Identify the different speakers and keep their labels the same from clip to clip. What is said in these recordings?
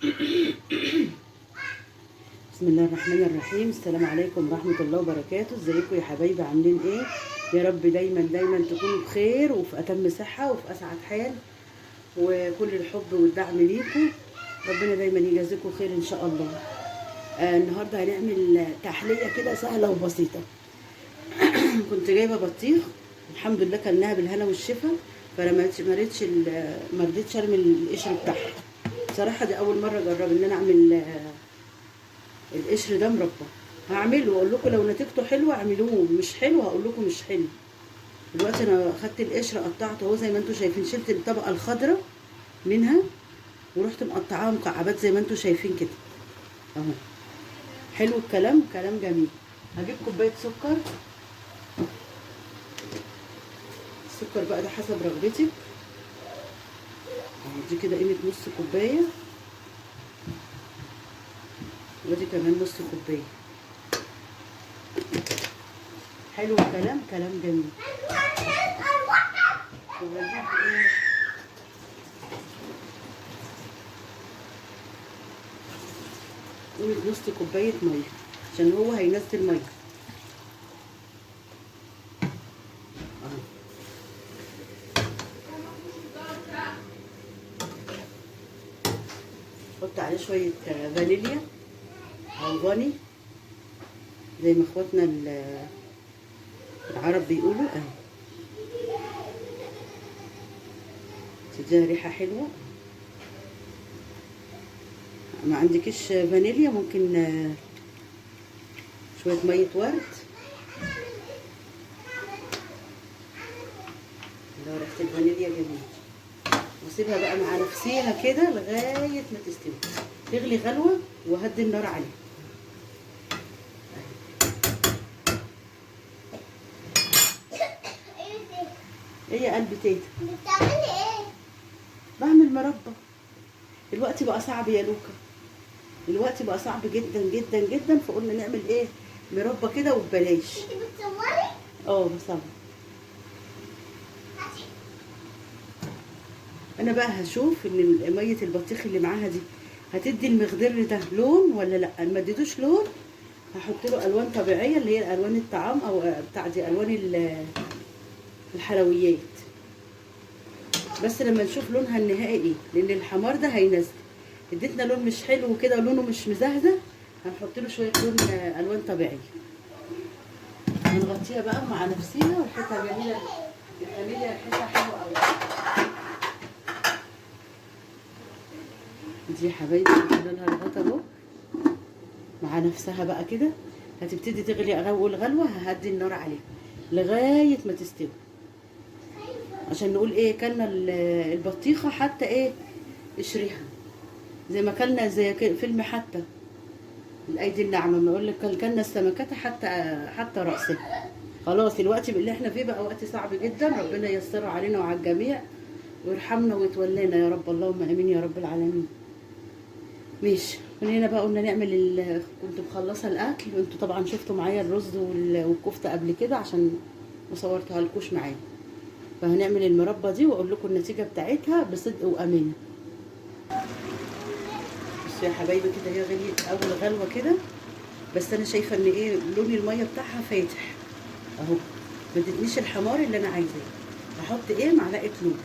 Speaker 1: بسم الله الرحمن الرحيم. السلام عليكم ورحمة الله وبركاته. ازيكم يا حبايبي؟ عاملين ايه؟ يا رب دايما دايما تكونوا بخير وفي اتم صحة وفي اسعد حال، وكل الحب والدعم ليكم. ربنا دايما يجازيكم خير ان شاء الله. النهارده هنعمل تحلية كده سهلة وبسيطة. كنت جايبة بطيخ، الحمد لله كلناها بالهنا والشفا، فلما ما رضيتش ارمي القشر بتاعها. بصراحة دي اول مرة اجرب ان انا اعمل القشر ده مربى. هعمله واقول لكم لو نتيجته حلوة اعملوه، مش حلو هقول لكم مش حلو. دلوقتي انا خدت القشر قطعته اهو زي ما انتم شايفين، شلت الطبقة الخضراء منها ورحت مقطعاها مكعبات زي ما انتم شايفين كده اهو. حلو الكلام، كلام جميل. هجيب كوباية سكر، السكر بقى ده حسب رغبتك اهو، دي كده قيمة نص كوباية، ودي كمان نص كوباية. حلو الكلام، كلام جميل. وهجيب ايه؟ قيمة نص كوباية مية عشان هو هينزل مية اهو. حط عليه شوية فانيليا او فاني زي ما اخواتنا العرب بيقولوا اهي، تديها ريحه حلوة. ما عندكيش فانيليا ممكن شوية مية ورد. لو ريحه الفانيليا جميلة. واسيبها بقى مع نفسيها كده لغاية ما تستوي، تغلي غلوه وهدي النار عليها. ايه يا قلبي تيتا؟
Speaker 2: بتعملي ايه؟
Speaker 1: بعمل مربى. الوقت بقى صعب يا لوكا، الوقت بقى صعب جدا جدا جدا، فقلنا نعمل ايه؟ مربى كده وببلاش.
Speaker 2: انت بتصوري؟
Speaker 1: اه بصور. انا بقى هشوف ان مية البطيخ اللي معاها دي هتدي المخضر ده لون ولا لا. ما اديتوش لون هحط له الوان طبيعية اللي هي الوان الطعام او بتاع دي الوان الحلويات، بس لما نشوف لونها النهائي ايه، لان الحمار ده هينزل. اديتنا لون مش حلو كده ولونه مش مزهزه، هنحط له شوية لون الوان طبيعية. هنغطيها بقى مع نفسيها، وريحتها جميلة، الفانيليا ريحتها حلوة قوي. دي يا حبايبي نحط لها الغطا اهو مع نفسها بقى كده، هتبتدي تغلي اول غلوه، ههدي النار عليها لغاية ما تستوي، عشان نقول ايه كلنا البطيخه حتى ايه قشرها، زي ما كلنا زي فيلم حتى الايدي الناعمة، ما اقول لك كلنا السمكات حتى راسها. خلاص الوقت اللي احنا فيه بقى وقت صعب جدا، ربنا ييسره علينا وعلى الجميع ويرحمنا ويتولانا يا رب، اللهم امين يا رب العالمين. ماشي، من هنا بقى قلنا نعمل كنت مخلصة الاكل، وانتوا طبعا شفتوا معايا الرز والكفته قبل كده عشان ما صورتها لكوش معايا، فهنعمل المربى دي واقول لكم النتيجة بتاعتها بصدق وامانه. بصوا يا حبايبي كده هي غليت اول غلوه كده، بس انا شايفه ان ايه لون المية بتاعها فاتح اهو، ما ادتنيش الحمار اللي انا عايزاه. هحط ايه؟ معلقه لون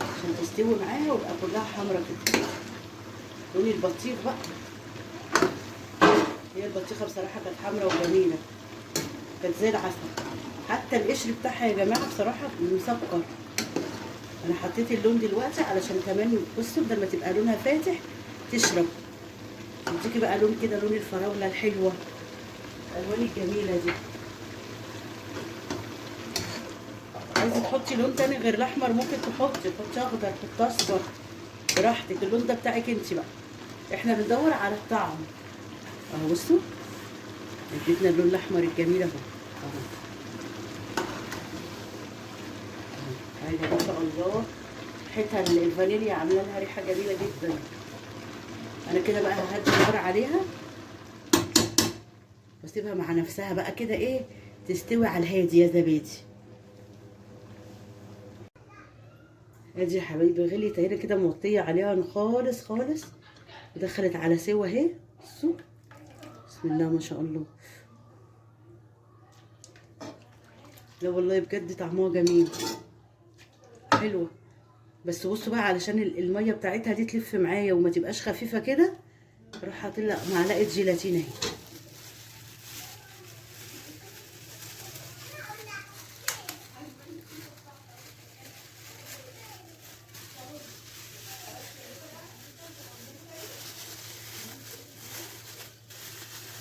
Speaker 1: عشان تستوي معايا ويبقى كلها حمرا كده، لون البطيخ بقى. هي البطيخه بصراحة كانت حمرا وجميلة، كانت زي العسل، حتى القشر بتاعها يا جماعة بصراحة مسكر. انا حطيت اللون دلوقتي علشان كمان بصوا بدل ما تبقى لونها فاتح تشرب، تديكي بقى لون كده، لون الفراوله الحلوة، الالوان الجميلة دي. عايزه تحطي لون تاني غير الاحمر ممكن تحطي اخضر، تحطي اصفر، براحتك، اللون ده بتاعك انت بقى، احنا بندور على الطعم اهو. بصوا اديتنا اللون الاحمر الجميل اهو اهو حاجة ما شاء الله، ريحتها الفانيليا عامله لها ريحه جميلة جدا. انا كده بقى ههدي النار عليها واسيبها مع نفسها بقى كده ايه تستوي على الهادي يا زبادي. ادي يا حبايبي غليت اهي كده، موطيه عليها خالص خالص، ودخلت على سوا اهي. بصوا بسم الله ما شاء الله. لا والله بجد طعمها جميل، حلوة. بس بصوا بقى، علشان المية بتاعتها دي تلف معايا وما تبقاش خفيفة كده، اروح حاطه لها معلقه جيلاتين اهي.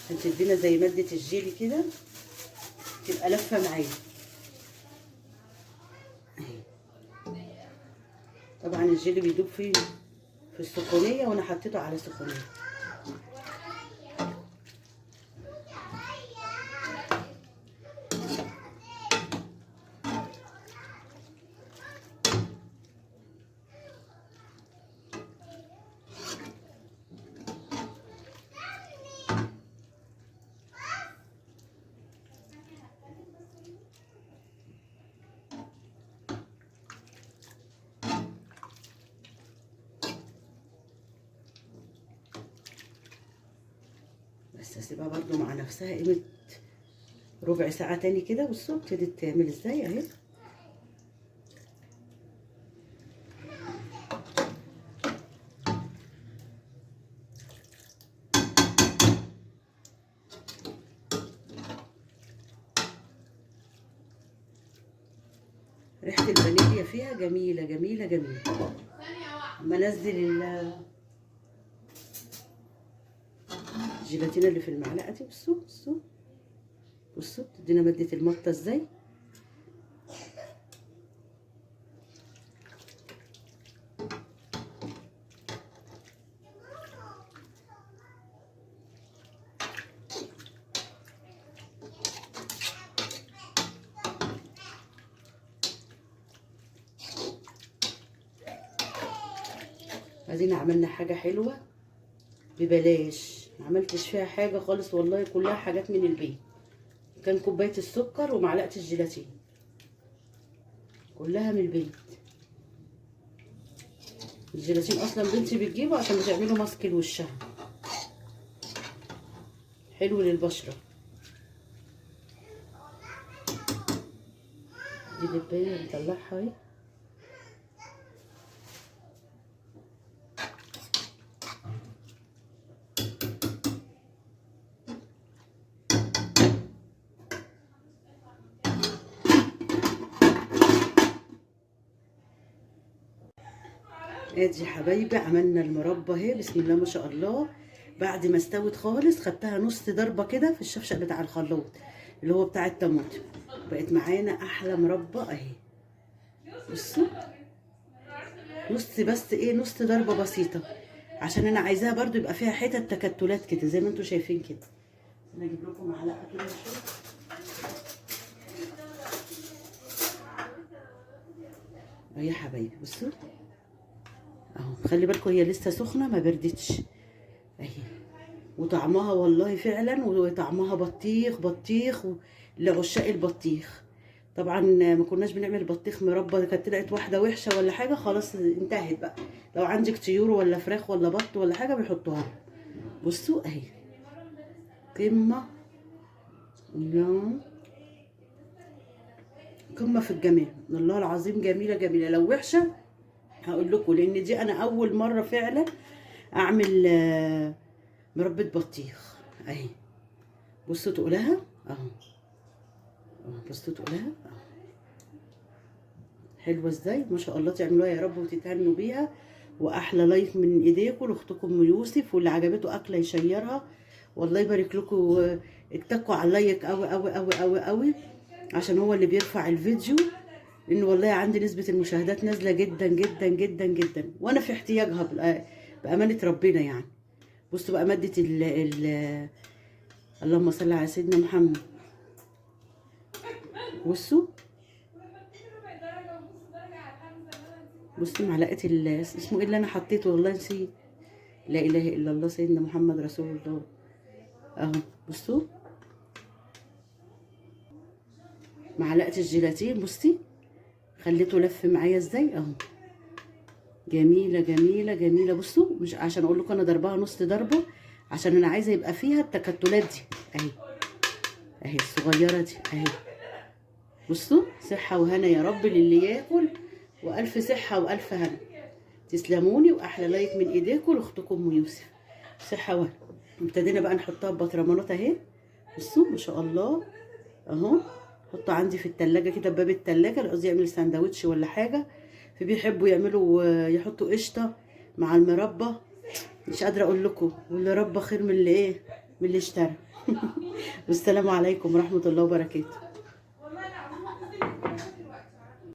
Speaker 1: هتدينا زي مادة الجيلي كده، تبقى لفه معايا اهي. طبعا الجيلي بيدوب فين؟ في السخونيه، وانا حطيته على سخونيه. بس اسيبها برضو مع نفسها قيمة ربع ساعة تاني كده. بصوا ابتدت تعمل ازاي اهي. ريحة الفانيليا فيها جميلة جميلة جميلة. اما انزل الجيلاتينة اللي في المعلقة دي، بصوا بصوا بصوا تدينا مادة المطة ازاي. عايزين عملنا حاجة حلوة ببلاش، ما عملتش فيها حاجة خالص والله، كلها حاجات من البيت. كان كوباية السكر ومعلقة الجيلاتين كلها من البيت. الجيلاتين اصلا بنتي بتجيبه عشان بتعمله ماسك لوشها، حلو للبشره. دي لبايه نطلعها اهي. ادي حبايبي عملنا المربى اهي بسم الله ما شاء الله. بعد ما استوت خالص خدتها نص ضربه كده في الشفشق بتاع الخلاط اللي هو بتاع الطماطم، بقت معانا احلى مربى اهي. بصوا نص بس ايه، نص ضربه بسيطة، عشان انا عايزاها برضو يبقى فيها حتت تكتلات كده زي ما انتم شايفين كده. انا اجيب لكم معلقه كده نشوف. اهي يا حبايبي بصوا اهو، خلي بالكم هي لسه سخنة ما بردتش اهي، وطعمها والله فعلا وطعمها بطيخ بطيخ لعشاق البطيخ. طبعا ما كناش بنعمل بطيخ مربى، كانت طلعت واحدة وحشة ولا حاجة خلاص انتهت بقى. لو عندك طيور ولا فراخ ولا بط ولا حاجة بيحطوها. بصوا اهي قمة قمة في الجمال، والله العظيم جميلة جميلة. لو وحشة هقول لكم، لان دي انا اول مرة فعلا اعمل مربى بطيخ اهي. بصوا تقولها اهو، بصوا تقولها اهو، حلوة ازاي ما شاء الله. تعملوها يا رب وتتهنوا بيها، واحلى لايك من ايديكم لاختكم ام يوسف، واللي عجبته اكله يشيرها، والله يبارك لكم. اتكوا على ال like قوي قوي قوي قوي قوي عشان هو اللي بيرفع الفيديو، لان والله عندي نسبه المشاهدات نازله جدا جدا جدا جدا، وانا في احتياجها بامانه ربنا يعني. بصوا بقى مادة ال ال اللهم صل على سيدنا محمد. بصوا بصوا معلقه اسمه ايه اللي انا حطيته، والله نسيت. لا اله الا الله سيدنا محمد رسول الله اهو. بصوا معلقه الجيلاتين، بصي خليته لف معايا ازاي اهو. جميلة جميلة جميلة. بصوا مش عشان اقول لكم انا ضربها نص ضربه، عشان انا عايزه يبقى فيها التكتلات دي اهي، اهي الصغيرة دي اهي. بصوا صحة وهنا يا رب للي ياكل، والف صحة والف هنا. تسلموني، واحلى لايك من ايديكم لاختكم ام يوسف. صحة وهنا. ابتدينا بقى نحطها ببطرمانات اهي. بصوا ما شاء الله اهو. حطه عندي في التلاجة كده، باب التلاجة، اللي قصدي يعمل سندوتش ولا حاجة. في بيحبوا يعملوا يحطوا قشطه مع المربى، مش قادرة اقول لكم، واللي ربى خير من اللي ايه، من اللي اشترى. والسلام عليكم ورحمة الله وبركاته.